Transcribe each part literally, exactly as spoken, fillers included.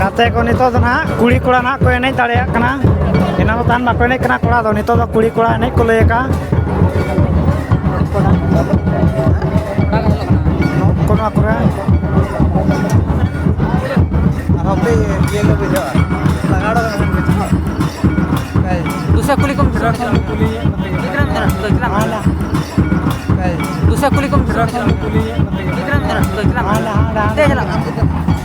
ᱜᱟᱛᱮ ᱠᱚ, ᱱᱤᱛᱚᱜ ᱫᱚ ᱱᱟᱦᱟᱜ ᱠᱩᱲᱤ ᱠᱚᱲᱟ ᱱᱟᱦᱟᱜ ᱠᱚ ᱮᱱᱮᱡ ᱫᱟᱲᱮᱭᱟᱜ ᱠᱟᱱᱟ᱾ ᱮᱱᱟᱝ ᱫᱚ ᱛᱟᱦᱮᱱ ᱵᱟᱠᱚ ᱮᱱᱮᱡ ᱠᱟᱱᱟ ᱠᱚᱲᱟ ᱫᱚ, ᱱᱤᱛᱚᱜ ᱫᱚ ᱠᱩᱲᱤ ᱠᱚᱲᱟ ᱮᱱᱮᱡ ᱠᱚ ᱞᱟᱹᱭ ᱟᱠᱟᱫᱼᱟ᱾ ᱱᱚᱣᱟ ᱠᱚᱨᱮ ᱟᱨᱦᱚᱸ ᱯᱮ ᱤᱭᱟᱹ ᱜᱮ ᱵᱩᱡᱷᱟᱹᱜᱼᱟ, ᱞᱟᱜᱟᱲ ᱜᱮ ᱵᱩᱡᱷᱟᱹᱜᱼᱟ᱾ ᱫᱩᱥᱨᱟ ᱠᱩᱞᱤ ᱠᱚᱢ ᱫᱩᱥᱨᱟ ᱠᱩᱞᱤ ᱠᱚᱢ ᱫᱩᱥᱨᱟ ᱠᱩᱞᱤ ᱠᱚᱢ ᱫᱮ ᱪᱟᱞᱟᱜ ᱢᱮ᱾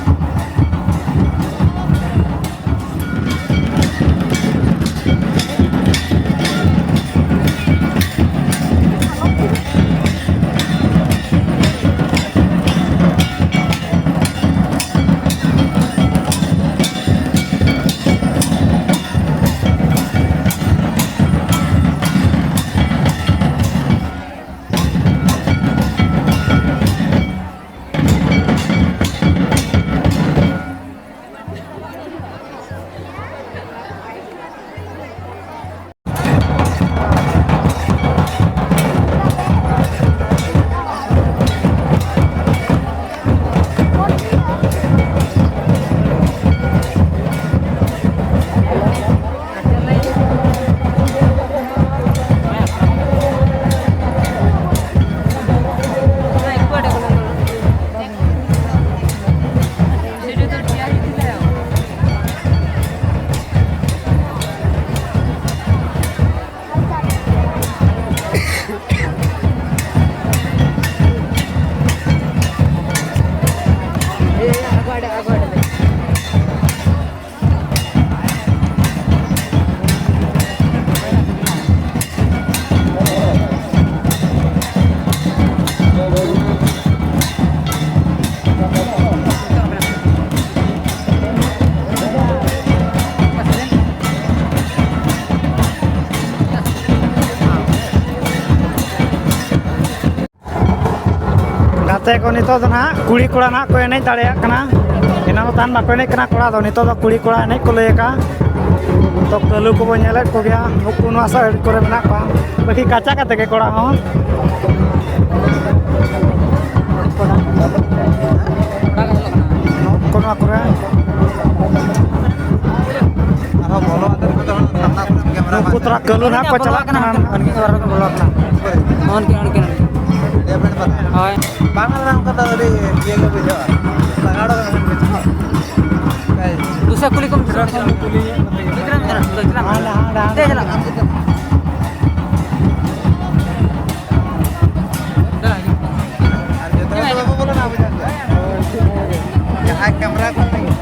ᱜᱟᱛᱮ ᱠᱚ, ᱱᱤᱛᱚᱜ ᱫᱚ ᱱᱟᱦᱟᱜ ᱠᱩᱲᱤ ᱠᱚᱲᱟ ᱱᱟᱦᱟᱜ ᱠᱚ ᱮᱱᱮᱡ ᱫᱟᱲᱮᱭᱟᱜ ᱠᱟᱱᱟ᱾ ᱮᱱᱟᱝ ᱫᱚ ᱛᱟᱦᱮᱱ ᱵᱟᱠᱚ ᱮᱱᱮᱡ ᱠᱟᱱᱟ ᱠᱚᱲᱟ ᱫᱚ, ᱱᱤᱛᱚᱜ ᱫᱚ ᱠᱩᱲᱤ ᱠᱚᱲᱟ ᱮᱱᱮᱡ ᱠᱚ ᱞᱟᱹᱭ ᱟᱠᱟᱫᱼᱟ᱾ ᱛᱚ ᱠᱟᱹᱞᱩ ᱠᱚᱵᱚ ᱧᱮᱞᱮᱫ ᱠᱚᱜᱮᱭᱟ, ᱱᱩᱠᱩ ᱱᱚᱣᱟ side ᱠᱚᱨᱮ ᱢᱮᱱᱟᱜ ᱠᱚᱣᱟ, ᱵᱟᱹᱠᱤ ᱠᱟᱪᱟ ᱠᱟᱛᱮ ᱜᱮ ᱠᱚᱲᱟ ᱦᱚᱸ᱾ ᱱᱚᱣᱟ ᱠᱚᱨᱮ ᱠᱟᱹᱞᱩ ᱱᱟᱦᱟᱜ ᱠᱚ ᱪᱟᱞᱟᱜ ᱠᱟᱱᱟ᱾ ᱩᱱᱠᱤᱱ ᱠᱚ ᱵᱚᱞᱚ ᱠᱟᱱᱟ᱾ ᱩᱱᱠᱤᱱ, ᱩᱱᱠᱤᱱ, ᱩᱱᱠᱤᱱ᱾ ᱦᱳᱭ᱾ ᱵᱟᱝ ᱨᱮ ᱚᱱᱠᱟ ᱫᱚ ᱟᱹᱰᱤ ᱤᱭᱟᱹ ᱜᱮ ᱵᱩᱡᱷᱟᱹᱜᱼᱟ᱾ ᱞᱟᱜᱟᱲ ᱜᱮ ᱵᱩᱡᱷᱟᱹᱜᱼᱟ᱾ ᱫᱩᱥᱨᱟ ᱠᱩᱞᱤ ᱠᱚᱢ᱾ ᱫᱩᱥᱨᱟ ᱠᱩᱞᱤ᱾ ᱫᱩᱥᱨᱟ ᱠᱩᱞᱤ᱾ ᱫᱮ ᱪᱟᱞᱟᱜ ᱢᱮ᱾ ᱫᱮ ᱪᱟᱞᱟᱜ ᱢᱮ᱾ ᱟᱨ ᱡᱚᱛᱚ ᱦᱚᱲ ᱫᱚ ᱵᱟᱵᱚ ᱵᱚᱞᱚᱱᱟ, ᱟᱵᱚ ᱡᱟᱦᱟᱸ ᱠᱮᱢᱨᱟ ᱠᱚ ᱞᱟᱹᱜᱤᱫ᱾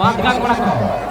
ᱵᱟᱫᱜᱟ ᱠᱚᱲᱟ ᱠᱚ᱾